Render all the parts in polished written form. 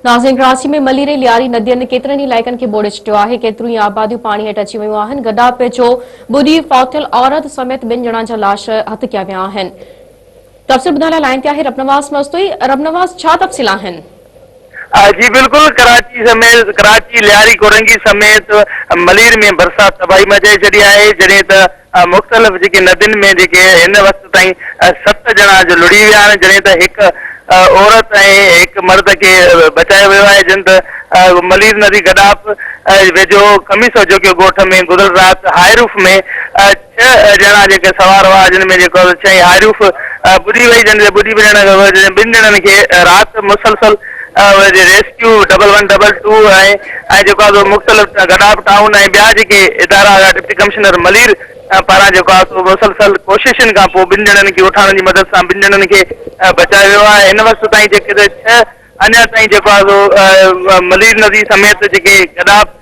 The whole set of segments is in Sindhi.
ناظرين ڪراچي ۾ ملير ۽ لياري ندين ڪيترن ئي علائقن کي ٻوڙي ڇڏيو آهي، ڪيتريون ئي آباديون پاڻي هيٺ اچي ويون آهن، گڏاپ جو ٻڏي فوت ٿيل عورت سميت ٻن ڄڻن جا لاش هٿ ڪيا ويا آهن. تفصيل ٻڌائڻ لاء لائين تي آهي ربنواز مستوئي، ربنواز ڇا تفصيل آهن؟ جي بلڪل ڪراچي سميت ڪراچي لياري ڪورنگي سميت ملير ۾ برسات تباهي مچائي ڇڏي آهي جڏهن ته مختلف جيڪي ندين ۾ جيڪي هن وقت تائين ست ڄڻا جو لڙهي ويا آهن جڏهن ته هڪ عورت ۽ هڪ مرد کي بچايو ويو آهي جن ته ملير ندي گڏاپ ويجهو خميسو جوکيو ڳوٺ ۾ گذريل رات هائي روف ۾ ڇهه ڄڻا جيڪي سوار هئا جن ۾ جيڪو ڇهين هائي روف ٻڏي وئي جن جي ٻڏي وڃڻ کان پوء جڏهن ٻن ڄڻن کي رات مسلسل rescue double one double two ۽ ۽ جيڪو آهي سو مختلف گڏاپ ٽائون ۽ ٻيا جيڪي ادارا هيا ڊپٽي ڪمشنر ملير پاران جيڪو آهي سو مسلسل ڪوششن کان پوء ٻن ڄڻن کي اٺاڻن جي مدد سان ٻن ڄڻن کي بچايو ويو آهي هن وقت تائين جيڪي ڇهه اڃا تائين جيڪو آهي سو ملير ندي سميت جيڪي گڏاپ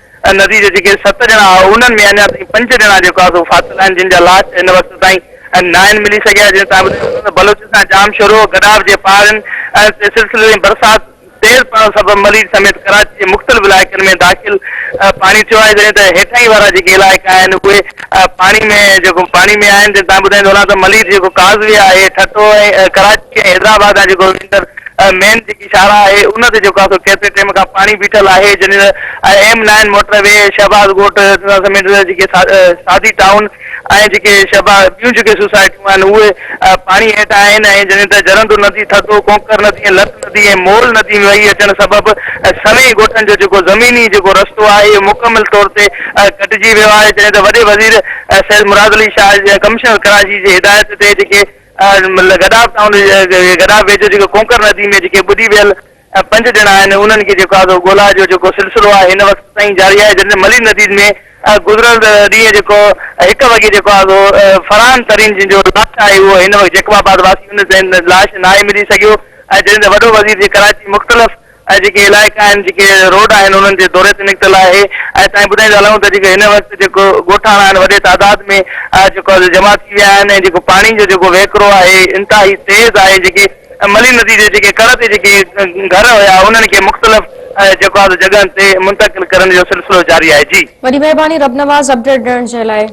ندي جا جيڪي ست ڄڻا هئا انهن ۾ اڃا تائين پنج ڄڻا جيڪو آهي سو ڦاٿل آهن جن جا لاش هن وقت تائين ناهن ملي سگهيا جنهن تان ٻڌايو ته بلوچستان ڄام شورو گڏاپ جي پهاڙن تي سلسلي ۾ برسات تيز پوڻ سبب ملير سميت ڪراچي جي مختلف علائقن ۾ داخل پاڻي ٿيو آهي جڏهن ته هيٺاهين وارا جيڪي علائقا آهن اهي پاڻي ۾ جيڪو پاڻي ۾ آهن جنهن تان ٻڌائيندو هلان ته ملير جيڪو ڪازوي آهي ٺٽو ۽ ڪراچي ۽ حيدرآباد کان جيڪو ويندڙ مين جيڪي شاهراهه آهي ان تي جيڪو آهي سو ڪيتري ٽيم کان پاڻي بيٺل آهي جنھن M nine motorway Shahbaz ڳوٺ سميت جيڪي سادي ٽائون ۽ جيڪي شهباز ٻيون جيڪي سوسائٽيون آهن اهي پاڻي هيٺ آهن ۽ جڏهن ته جرندو ندي ٿڌو ڪونڪر ندي ۽ لت ندي ۽ مول ندي ۾ وهي اچڻ سبب سوين ڳوٺن جو جيڪو زميني جيڪو رستو آهي اهو مڪمل طور تي ڪٽجي ويو آهي جڏهن ته وڏي وزير سيد مراد علي شاهه ڪمشنر ڪراچي جي هدايت تي جيڪي گڏاپ ٽائون گڏاپ ويجهو جيڪو ڪونڪر ندي ۾ جيڪي ٻڏي ويل پنج ڄڻا آهن انهن کي جيڪو آهي سو ڳولا جو جيڪو سلسلو آهي هن وقت تائين جاري آهي جڏهن ملير ندي ۾ گذريل ڏينهن جيڪو هڪ وڳي جيڪو آهي سو فرحان ترين جن جو لاش آهي اهو هن وقت جيڪب آباد واسي ان تائين لاش ناهي ملي سگهيو ۽ جڏهن ته وڏو وزير جي ڪراچي مختلف ۽ جيڪي علائقا آهن جيڪي روڊ آهن انهن جي دوري تي نڪتل آهي ۽ تائين ٻڌائيندا هلون ته جيڪي هن وقت جيڪو ڳوٺاڻا آهن وڏي تعداد ۾ جيڪو جمع ٿي ويا آهن ۽ جيڪو پاڻي جو جيڪو وهڪرو آهي انتهائي تيز آهي جيڪي ملي ندي جي جيڪي ڪڙ تي جيڪي گهر هيا انهن کي مختلف جيڪو آهي جڳهن تي منتقل ڪرڻ جو سلسلو جاري آهي جي. وڏي مهرباني ربنواز اپڊيٽ ڏيڻ جي لاء.